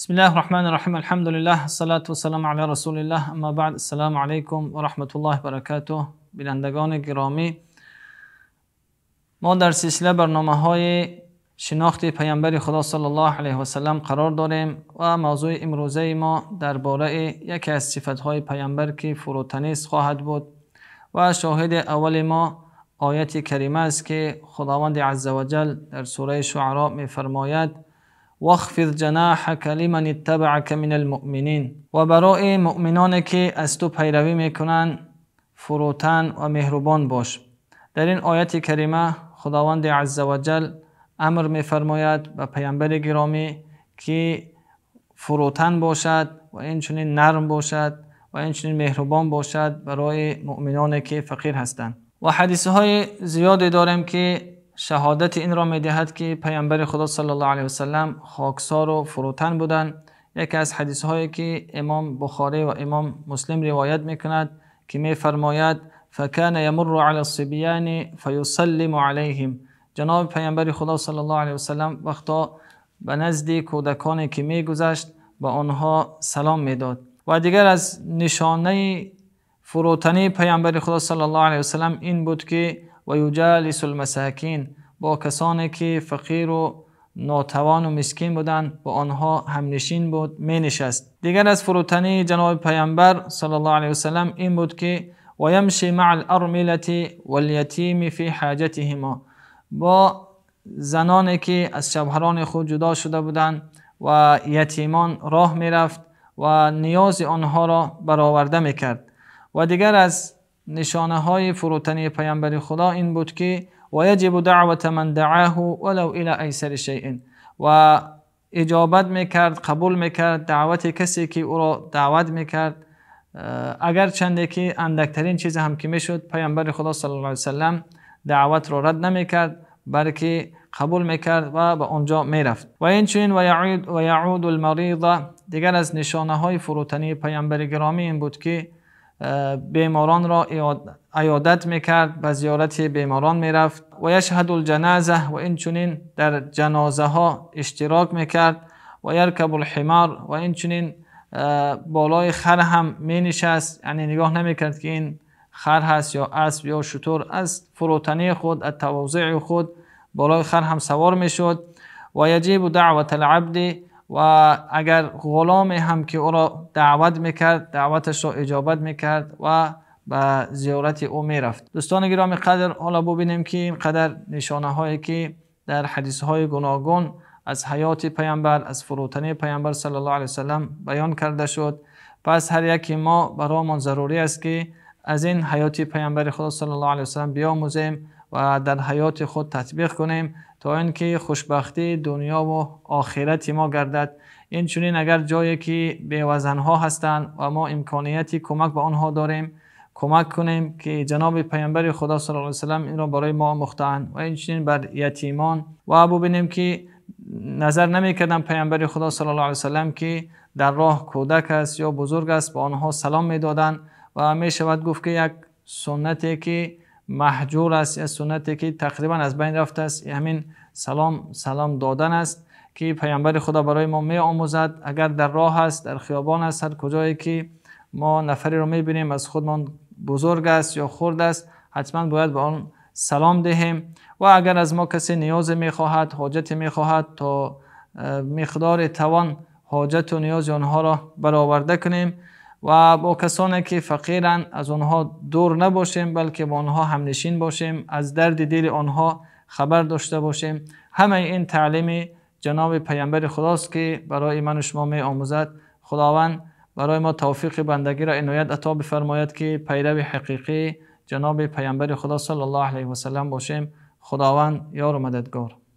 بسم الله الرحمن الرحیم، الحمد لله، الصلاة والسلام علی رسول الله، اما بعد، السلام علیکم و رحمت الله برکاته. بینندگان گرامی، ما در سلسله برنامه های شناخت پیامبر خدا صلی الله علیه و سلم قرار داریم و موضوع امروزه ما درباره یکی از صفت های پیامبر که فروتنی است خواهد بود و شاهد اول ما آیت کریمه است که خداوند عزوجل در سوره شعراء می فرماید: واخفض جناحک لمن اتبعک من المؤمنین. و برای مؤمنانی که از تو پیروی میکنند فروتن و مهربان باش. در این آیت کریمه خداوند عزوجل امر میفرماید به پیامبر گرامی که فروتن باشد و اینچنین نرم باشد و اینچنین مهربان باشد برای مؤمنانی که فقیر هستند. و حدیث های زیادی داریم که شهادت این را میدهد که پیامبر خدا صلی الله علیه و سلم خاکسار و فروتن بودند. یکی از حدیث هایی که امام بخاری و امام مسلم روایت میکند که میفرماید: فکان یمر علی الصبیان فیسلم علیهم. جناب پیامبر خدا صلی الله علیه و سلم وقتا به نزد کودکانی که میگذشت به آنها سلام میداد. و دیگر از نشانه فروتنی پیامبر خدا صلی الله علیه و سلم این بود که و یجالس المساکین، با کسانی که فقیر و ناتوان و مسکین بودند با آنها همنشین بود، می نشست. دیگر از فروتنی جناب پیامبر صلی الله علیه و سلم این بود که و یمشی مع الارملة والیتیم فی حاجتهما، با زنانی که از شوهران خود جدا شده بودند و یتیمان راه می رفت و نیاز آنها را برآورده می کرد. و دیگر از نشانه های فروتنی پیامبر خدا این بود که و یجب دعوت من دعاه ولو الى ایسر شیء، و اجابت میکرد، قبول میکرد دعوت کسی که او را دعوت میکرد، اگر چنده که اندکترین چیز هم که میشد پیامبر خدا صلی الله علیه و سلم دعوت را رد نمیکرد، بلکه قبول میکرد و به آنجا میرفت. و اینچنین و یعود المریض، دیگر از نشانه های فروتنی پیامبر گرامی این بود که بیماران را عیادت میکرد، به زیارت بیماران میرفت. و یشهد الجنازه، و اینچنین در جنازه ها اشتراک میکرد. و یرکب الحمار، و اینچنین بالای خر هم مینشست، یعنی نگاه نمیکرد که این خر هست یا اسب یا شتر، از فروتنی خود، از تواضع خود بالای خر هم سوار میشد. و یجیب دعوت العبد، و اگر غلام هم که او را دعوت میکرد دعوتش را اجابت میکرد و به زیارت او میرفت. دوستان گرامی قدر، حالا ببینیم که اینقدر نشانه هایی که در حدیث های گوناگون از حیات پیامبر، از فروتنی پیامبر صلی الله علیه و سلم بیان کرده شد. پس هر یکی ما برایمان ضروری است که از این حیات پیامبر خدا صلی الله علیه و سلم بیاموزیم و در حیات خود تطبیق کنیم تا اینکه خوشبختی دنیا و آخرت ما گردد. این چنین اگر جایی که بیوزنها هستند و ما امکانیتی کمک به آنها داریم کمک کنیم که جناب پیامبر خدا صلی الله علیه و سلم این را برای ما آموختند. و این چنین بر یتیمان، و ببینیم که نظر نمی‌کردن پیامبر خدا صلی الله علیه و سلم که در راه کودک است یا بزرگ است، با آنها سلام میدادند. و می شود گفت که یک سنتی که محجور است، یک سنتی که تقریبا از بین رفته است، همین سلام دادن است که پیامبر خدا برای ما می آموزد. اگر در راه است، در خیابان است، هر کجایی که ما نفری رو می بینیم از خودمان بزرگ است یا خرد است، حتما باید به آن سلام دهیم. و اگر از ما کسی نیاز می خواهد، حاجت می خواهد، تا مقدار توان حاجت و نیاز آنها را برآورده کنیم. و با کسانی که فقیرند از آنها دور نباشیم، بلکه با آنها همنشین باشیم، از درد دل آنها خبر داشته باشیم. همه این تعلیم جناب پیامبر خداست که برای من و شما می آموزد. خداوند برای ما توفیق بندگی را عنایت عطا بفرماید که پیرو حقیقی جناب پیامبر خدا صلی الله علیه و سلم باشیم. خداوند یار و مددگار.